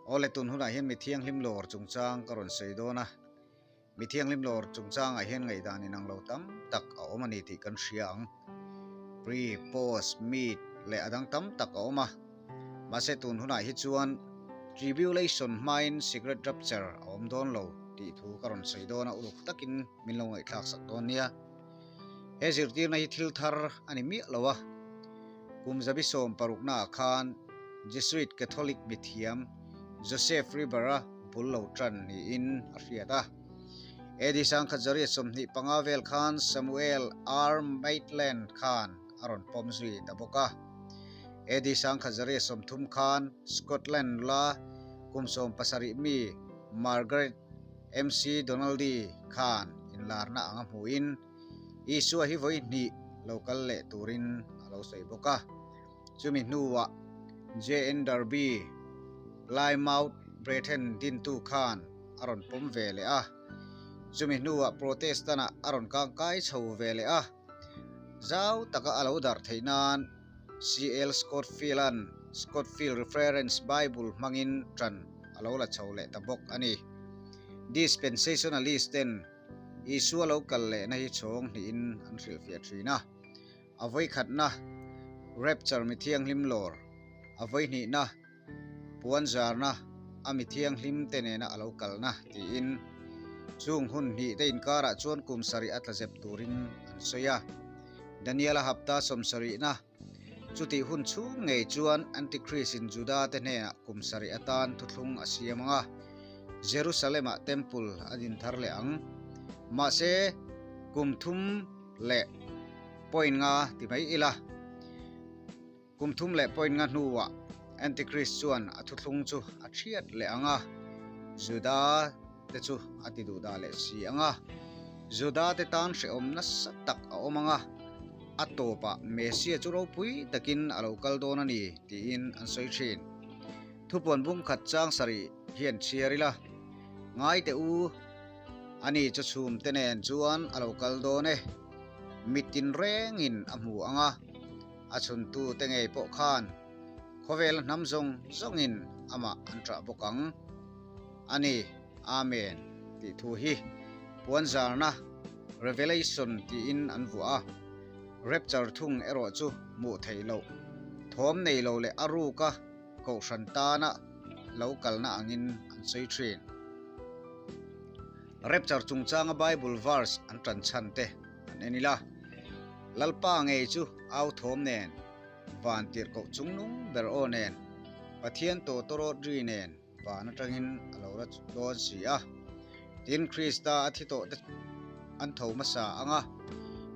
Awle tun hunah hian mi thianghlim lawr chungchang ka rawn sawi dawn a, mi thianghlim lawr chungchangah hian ngaihdan inang lo tam tak a awm a ni tih kan hria ang. Pre, post, mid leh a dang tam tak a awm a, mahse tun hunah hi chuan tribulation hmain secret rapture a awm dawn lo tih thu ka rawn sawi dawn a, uluk takin min lo ngaihthlak sak dawn nia. He zirtirna hi thil thar a ni miah lo a, kum 16 ah khan Jesuit Catholic mithiam Joseph Riber-a bul lo tan niin a hriat a. AD 1925 vel khan Samuel R. Maitland khan a rawn pawm zui ta bawk a. AD 1930 khan Scotland nula kum 17 mi Margaret MC Donaldi khan inlarna anga hmuhin Isua hi vawi hnih lo kal leh turin a lo sawi bawk a. Chumi hnuah JN Darby, Plymouth Brethren dintu khan a rawn pawm ve leh a. Chumi hnuah Protestant-ah a rawn kangkai chho ve leh a. Zau taka a lo darh theih nan CL Scottfield-a'n Scottfield Reference Bible hmangin ṭan a lo la chho leh ta bawk a ni. Dispensationalist ten Isua lo kal lehna hi chhawng hnihin an hrilhfiah ṭhin a. A vawikhatna, Rapture mi thianghlim lawr, a vawihnihna, puan zarna a mi thianghlim te nena a lo kalna tiin chung hun hnih te inkarah chuan kum sarih a tla zep turin an sawi a. Daniel-a hapta sawmsarihna chutih hun chhung ngei chuan Antichrist-in Juda te hnenah kum sarih atan thuthlung a siam ang a, Jerusalem-ah temple a din thar leh ang. Mahse, kum thum leh point nga ti mai ila. Kum thum leh point nga hnuah Antichrist chuan a thuthlung chu a thiat leh ang a, Juda te chu a ti duh dah leh si ang a. Juda te tan hrehawm nasa tak a awm ang a, a tawpah Messiah chu ropui takin a lo kal dawn a ni tiin an sawi thin. Thupuan bung khat chang sarih hian chhiar ila, Ngai teh u, ani chu chhum te nen chuan a lo kal dawn e, mitin rengin a hmu ang a. A chhuntu te ngei pawh khan khawvel hnam zawng zawngin amah an ṭah bawk ang. A ni, Amen tih thu hi puanzarna, Revelation, tiin an vuah a. Rapture thung erawh chu hmuh theih loh, thawm nei lo leh a ruka kohhran tana lo kalna angin an sawi ṭhin. Rapture chungchanga Bible verse an ṭan chhan te an en ila. Lalpa ngei chu au thawm nen, van tirhkoh chungnung ber aw nen, Pathian tawtawrawt ri nen van atangin a lo la dawn si a. Tin, Krista a thi tawh te an tho hmasa ang a,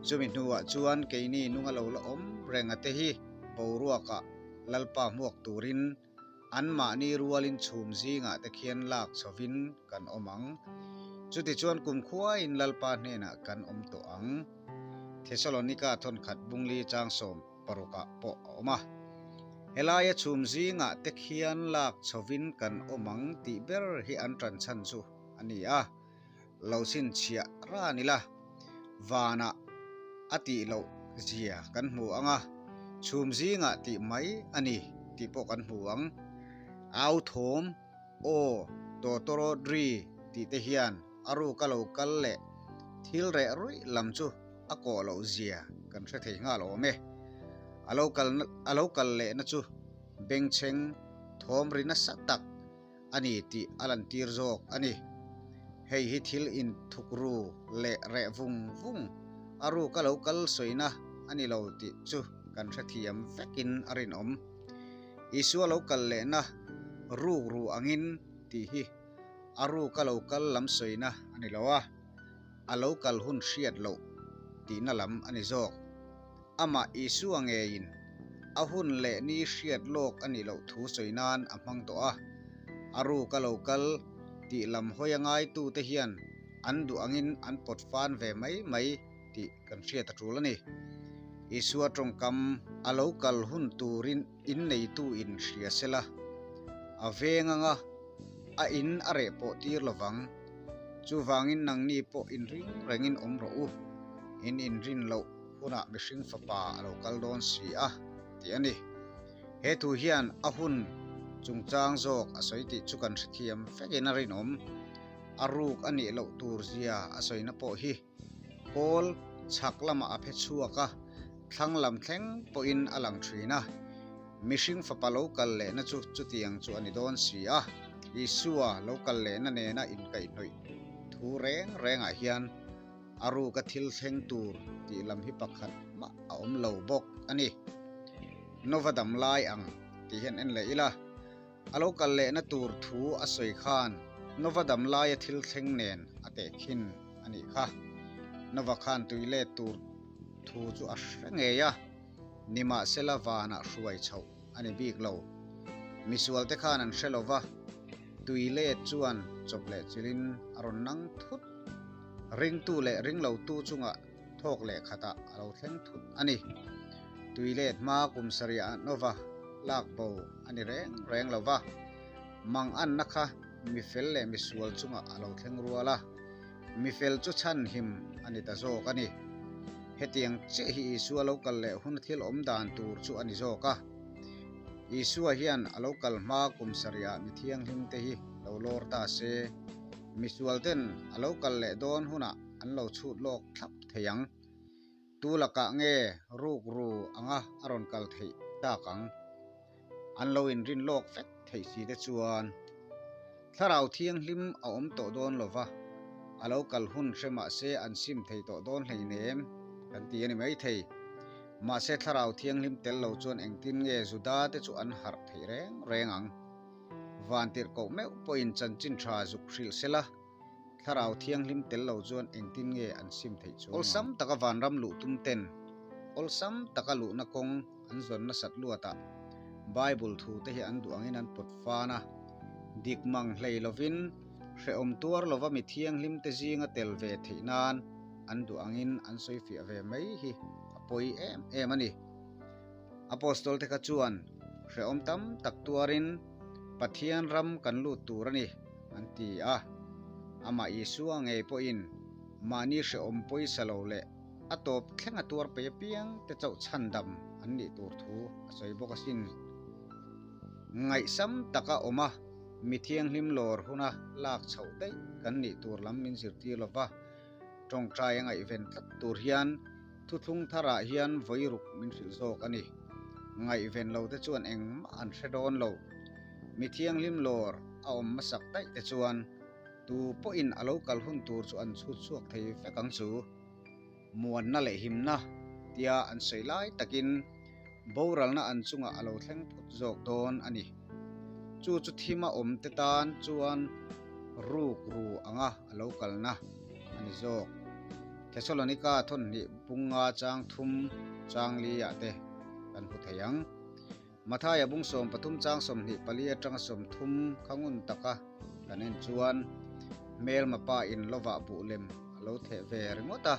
chumi hnuah chuan keini nunga lo la awm reng a te hi boruakah Lalpa hmuak turin Anmahni rualin chhum zingah te khian lak chhovin kan awm ang. Chutichuan kumkhuain Lalpa hnenah kan awm tawh ang. Thesalonika thawnkhat bungli chang 16 ah pawh a awm a. Helaia chhum zingah te khian lak chhovin kan awm ang tih ber hi an tan chhan chu a ni a. Lo chhinchhiah ran ila, vanah a tih loh zia kan hmu ang a, chhum zingah tih mai a ni tih pawh kan hmu ang. Au thawm, aw, tawtawrawt ri tih te hian a ruka lo kal leh thil reh ruih lam chu a kawh loh zia kan hre thei nghal awm e. A lo kal a lo kal lehna chu bengchheng thawm ri nasa tak a ni tih a lantir zawk a ni. Hei hi thil inthukru leh reh vung vung a ruka lo kal sawina a ni lo tih chu kan hrethiam vekin a rinawm. Isua lo kal lehna rukru angin tih hi a ruka lo kal lam sawina a ni lo a, a lo kal hun hriat loh tihna lam a ni zawk. Amah Isua ngeiin a hun leh ni hriat lawk a nih loh thu sawi nan a hmang tawh a. A ruka lo kal tih lam hawi a ngaitute hian an duh angin an pawt fan ve mai mai tih kan hriat a tul a ni. Isua tawngkam a lo kal hun turin in neitu in hria sela, a veng anga a in a reh pawh tir lovang. Chuvangin nangni pawh inring rengin awm rawh u, in inrin loh hunah mihring fapa a lo kal dawn si a, tih a ni. He thu hian a hun. Chungchang zawk a sawi tih chu kan hrethiam vekin a rinawm. A ruk a nih loh tur zia a sawina pawh hi kawl chhak lamah a phe chhuak a, thlang lam thleng pawhin a lang thin a. Mihring fapa lo kal lehna chu chutiang chu a ni dawn si a, Isua lo kal lehna nena inkaihhnawih thu reng rengah hian a ruka thil thleng tur tih lam hi pakhat mah a awm lo bawk a ni. Nova dam lai ang tih hian en leh ila, a lo kal lehna tur thu a sawi khan Nova dam laia thil thleng nen a tehkhin a nih kha. Nova khan tui let tur thu chu a hre ngei a, nimahsela vanah hruai chhoh a ni bik lo. Misualte khan an hre lo va, tui let chuan chawp leh chilhin a rawn nang thut. Ringtu leh ringlotu chungah thawk leh khatah a lo thleng thut a ni. Tui let hma kum sarih ah Nova lak bo a ni reng reng lo va, mang anna kha mifel leh misual chungah a lo thleng rual a, mifel chu chhanhim a ni ta zawk a ni. Hetiang chiah hi Isua lo kal leh hun thil awm dan tur chu a ni zawk a. Isua hian a lo kal hma kum sarih ah mi thianghlim te hi lo lawr ta se, misual ten a lo kal leh dawn hunah an lo chhut lawk thlap thei ang. Tu lakah nge ruk ru anga a rawn kal theih tak ang? An lo inrin lawk vek theih si te chuan Thlarau Thianghlim a awm tawh dawn lo va, a lo kal hun hre mah se an sim thei tawh dawn hleinem kan ti a ni maithei. Mahse Thlarau Thianghlim tel lo chuan engtin nge Juda te chu an harh theih reng reng ang? Vantirhkoh meuh pawhin chanchin tha zuk hrilh sela, Thlarau Thianghlim tel lo chuan engtin nge an sim theih chuang ang? Awlsam taka vanram luh tum ten awlsam taka luhna kawng an zawn nasat luatah Bible thu te hi an duh angin an pawt fan a. Dik mang hlei lovin hrehawm tuar lova mi thianghlim te zinga tel ve theih nan an duh angin an sawi fiah ve mai hi a pawi em em a ni. Apostol te kha chuan hrehawm tam tak tuarin Pathian ram kan lut tur a ni an ti a. Amah Isua ngei pawhin mahni hrehawm pawisa lo leh a tawp thleng a tuar pei apiang te chauh chhandam an nih tur thu a sawi bawk asin. Ngaihsam taka awm a, mi thianghlim lawr huna lak chhoh daih kan nih tur lam min zirtir lo va, tawngtai a ngaihven tlat tur hian thuthlung tharah hian vawiruk min hrilh zawk a ni. Ngaihven lo te chuan engmah an hre dawn lo. Mi thianghlim lawr a awm hmasak daih te chuan tu pawhin a lo kal hun tur chu an chhut chhuak thei vek ang chu. Muanna leh himna tia an sawi lai takin boralna an chungah a lo thleng phut zawk dawn a ni. Chu chu thima awm te tan chuan ruk ru anga a lo kalna a ni zawk. Thesalonika thawnhnih bunga chang thum chang li ah te kan hmu thei ang. Mathaia bung 13 chang 24 atanga 30 kha ngun taka kan en chuan hmelma pa in lovah buh lem a lo theh ve ringawt a,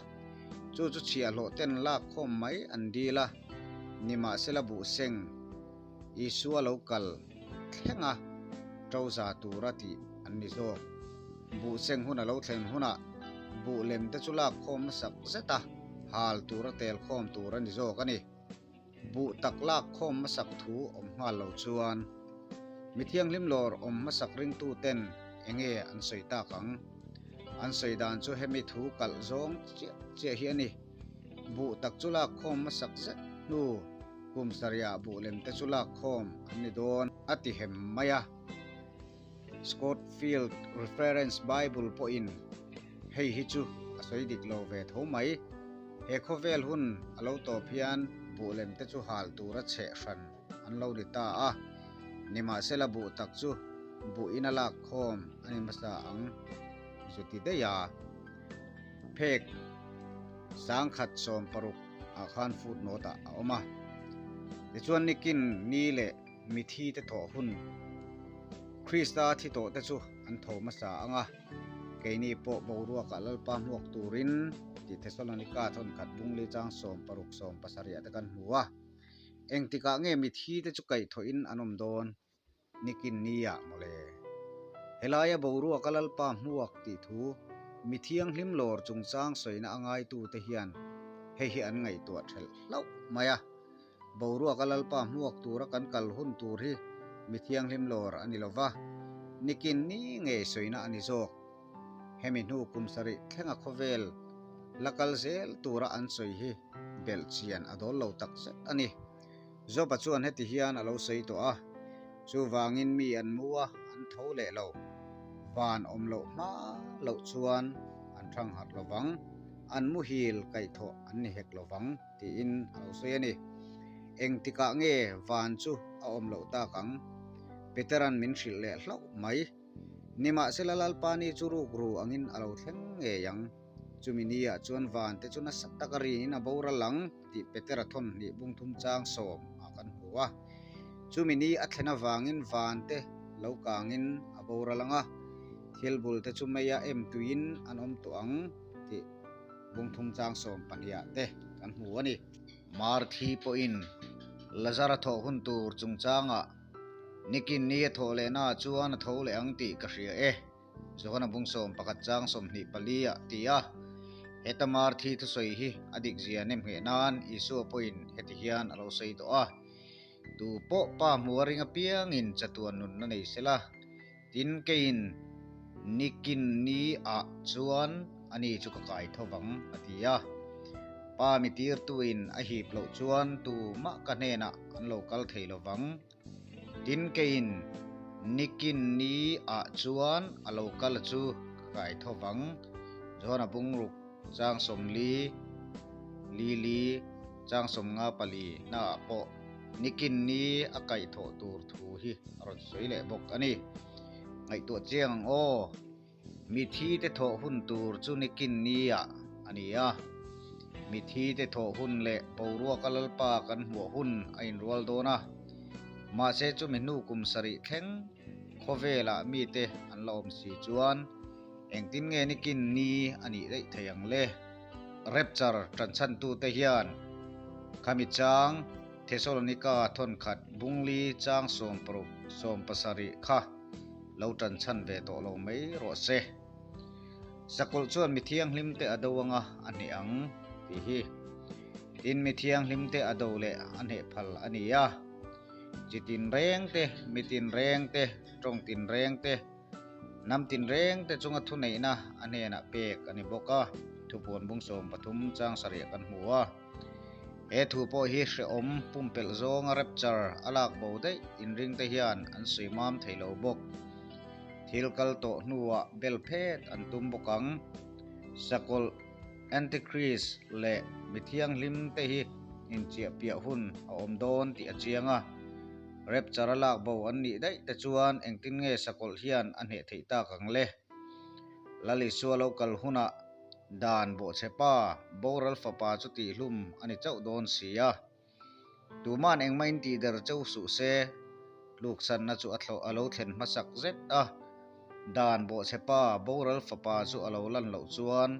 chu chu chhiahhlawh ten lak khawm mai an dil a, nimahsela buh seng Isua lo kal thleng a to za tura tih an ni zawk. Buh seng hun a lo thlen hunah buh lem te chu lak khawm hmasak zet a, hal tura tel khawm tur a ni zawk a ni. Buh tak lak khawm hmasak thu awm nghal lo chuan mi thianghlim lawr awm hmasak ringtu ten enge an sawi tak ang? An sawi dan chu hemi thu kalh zawng chiah chiah hi a ni. Buh tak chu lak khawm hmasak zet hnu kum sarihah buh lem te chu lak khawm an ni dawn a ti hem mai a. Scofield Reference Bible pawhin hei hi chu a sawi dik lo ve tho mai. He khawvel hun a lo tawp hian buh lem te chu hal tura chheh hran an lo ni ta a, nimahsela buh tak chu buh in a lak khawm a ni hmasa ang zu ti daih a. Phek 160 ah khan footnote ah a awm a. Tichuan nikin ni leh mithi te thawh hun Krista thi tawh te chu an tho hmasa ang a, keini pawh boruakah Lalpa hmuak turin tih Thesalonika thawnkhat bungli chang 16 17 te kan hmu a. Engtikah nge mithi te chu kaihthawhin an awm dawn? Nikin nia mawle. Helaia boruaka Lalpa hmuak tih thu mi thianghlim lawr chungchang sawina a ngaitute hian hei hi an ngaihtuah thelh hlauh mai a. Boruaka Lalpa hmuak tura kan kal hun tur hi mi thianghlim lawr a ni lo va, nikin ni ngei sawina a ni zawk. Hemi hnu kum sarih thlenga khawvel la kal zel tura an sawi hi belh chian a dawl lo tak zet a ni. Job-a chuan heti hian a lo sawi tawh a, Chuvangin mi an mu a, an tho leh lo. Van awm loh hma loh chuan an thang harh lo vang, an muhil kaihthawh an ni hek lo vang, tiin a lo sawi a ni. Engtikah nge van chu a awm loh tak ang? Petera'n min hrilh leh hlauh mai. Nimahsela Lalpa ni chu rukru angin a lo thleng ngei ang. Chumi niah chuan vante chu nasa taka rinin a boral ang tih Petera thawmhnih bungthum chang sawm ah kan hmu a. Chumi ni a thlen avangin vante lo kangin a boral ang a, thil bulte chu meia em tuiin an awm tawh ang tih bungthum chang 12 ah te kan hmu a ni. Marthi pawhin Lazara thawh hun tur chungchangah nikin ni a thawh lehnaah chuan a tho leh ang tih ka hria e. Johana bung 11 chang 24 ah ti a, heta Marthi thusawi hi a dik zia nem ngheh nan Isua pawhin heti hian a lo sawi tawh a, Tu pawh pa hmu a ring apiangin chatuan nunna nei sela, tin keiin nikin ni ah chuan ani chu ka kai tho vang a ti a. Pa mi tirtuin a hip loh chuan tumah ka hnenah an lo kal thei lo vang. Tin keiin nikin ni ah chuan a lo kal chu ka kai tho vang. Johana bungruk chang 40 li li chang 54 naah pawh nikin ni a kaih thawh tur thu hi a rawn sawi leh bawk a ni. Ngaihtuah chiang ang aw. Mithi te thawh hun tur chu nikin ni ah a ni a. Mithi te thawh hun leh boruaka Lalpa kan hmuah hun a inrual dawn a. Mahse chumi hnu kum sarih thleng khawvelah mite an la awm si chuan engtin nge nikin ni a nih daih thei ang le? Rapture tanchhantute hian khami chang Thesalonika thawnkhat bungli chang 16 17 kha lo tanchhan ve tawh lo mai rawh se. Sakawlh chuan mi thianghlim te a do anga a hneh ang tih hi. Tin mi thianghlim te a do leh a hneh phal a ni a. Chi tin reng te, mi tin reng te, tawng tin reng te, hnam tin reng te chunga thuneihna a hnenah pek a ni bawk a. Thupuan bung 13 chang sarih kan hmu a. He thu pawh hi hrehawm pumpelh zawnga rapture a lak bo daih inring te hian an sawi mam thei lo bawk. Thil kal tawh hnuah bel phet an tum bawk ang. Sakawlh, Antichrist leh mi thianghlim te hi inchiah piah hun a awm dawn tih a chiang a. Rapture a lak bo an nih daih te chuan engtin nge sakawlh hian a hneh theih tak ang le? Lal Isua lo kal hunah Dan bawhchhe pa, boral fapa chu tihhlum a ni chauh dawn si a. Tuman engmah in tihder cheu suh se, tluksanna chu a thlawh a lo thlen hmasak zet a. Dan bawhchhe pa, boral fapa chu a lo lan loh chuan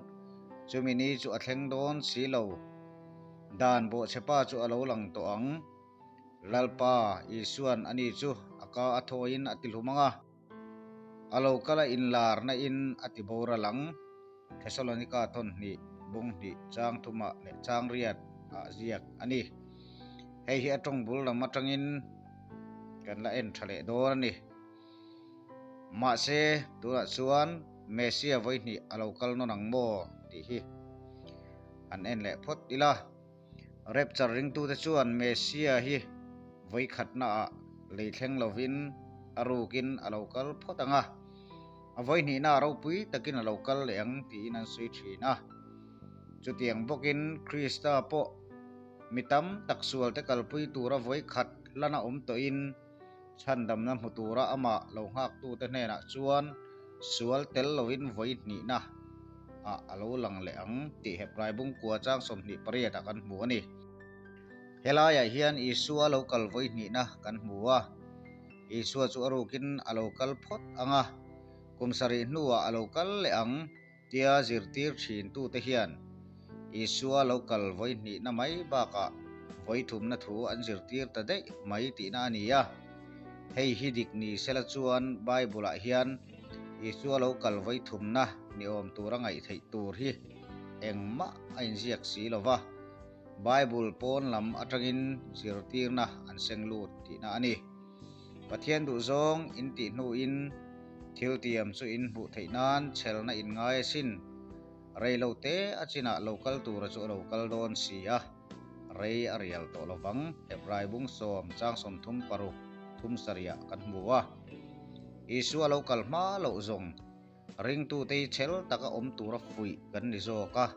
chumi ni chu a thleng dawn si lo. Dan bawhchhe pa chu a lo lang tawh ang. Lalpa Isuan ani chu a ka a thawiin a tihlum ang a. A lo kal a inlarna in a ti boral ang. Thesalonika thawn hnih, bung hnih, chang thumah leh chang riat ah ziak a ni. Hei hi a tawng bul lam atangin kan la en tha leh dawn a ni. Mahse, tunah chuan Messia vawi hnih a lo kal nawn ang maw tih hi han en leh phawt ila. Rapture ringtute chuan Messia hi vawi khatnaah lei thleng lovin a rukin a lo kal phawt ang a, a vawi hnihnaah ropui takin a lo kal leh ang tiin an sawi thin a. Chutiang bawkin Krista pawh mi tam tak sualte kalpui tura vawi khat lana awm tawhin chhandamna hmu tura amah lo nghaktute hnenah chuan sual tel lovin vawi hnihna ah a lo lang leh ang tih Hebrai bungkua chang 28 ah kan hmu a ni. Helaiah hian Isua lo kal vawi hnihna kan hmu a, Isua chu a rukin a lo kal phawt ang a, kum sarih hnuah a lo kal leh ang tia zirtir thintute hian Isua lo kal vawi hnihna mai bakah vawi thumna thu an zirtir ta daih mai tihna a ni a. Hei hi dik ni sela chuan Bible-ah hian Isua lo kal vawi thumna ni awm tura ngaih theih tur hi engmah a inziak si lo va, Bible pawn lam atangin zirtirna an seng lut tihna a ni. Pathian duhzawng in tih hnuin thil tiam chu in hmuh theih nan chhelna in ngai asin. Rei lo te a chinah lo kal tura chu a lo kal dawn si a, rei a rial tawh lo vang. Hebrai bung sawm chang 36 thum sarihah kan hmu a. Isua lo kal hma loh zawng Ringtute hi chhel taka awm tura fuih kan ni zawk a,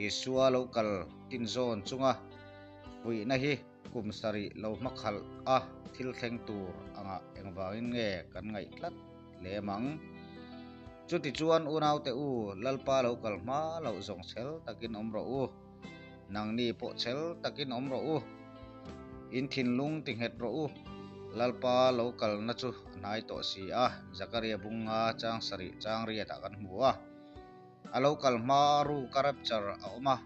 Isua lo kal tinzawn chunga fuihna hi kum sarih lo hmakhalh a thil thleng tur angah engvangin nge kan ngaih tlat lem ang? Chutichuan unaute u, Lalpa lo kal hma loh zawng chhel takin awm rawh u, nangni pawh chhel takin awm rawh u, in thinlung ti nghet rawh u, Lalpa lo kalna chu a hnai tawh si a, Zakaria bunga chang sarih chang riatah kan hmu a. A lo kal hma ruka rapture a awm a,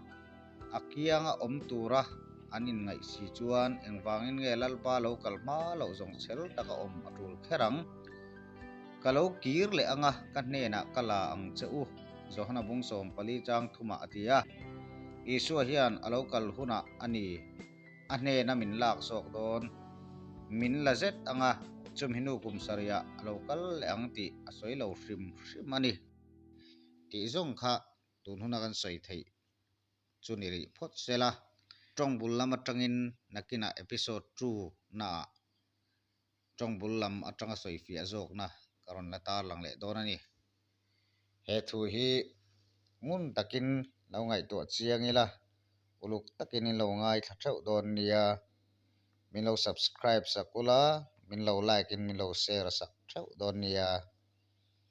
a kianga awm tura an inngaih si chuan engvangin nge Lalpa lo kal hma loh zawng chhel taka awm a tul kher ang? Ka lo kir leh anga ka hnenah ka la ang che u, Johana bung 14 chang thumah a ti a. Isua hian a lo kal hunah a ni a hnena min lak zawk dawn. Min la zet anga chumi hnu kum sarihah a lo kal leh ang tih a sawi lo hrim hrim a ni. Tih zawng kha tun huna kan sawi theih chu ni rih phawt sela. Tawng bul lam atangin nakinah episode 2 naah tawng bul lam atanga sawi fiah zawkna ka rawn la tarlang leh dawn a ni. He thu hi ngun takin lo ngaihtuah chiang ila, uluk takin in lo ngaithla theuh dawn nia. Min lo subscribe sak ula, min lo like in min lo share sak theuh dawn nia.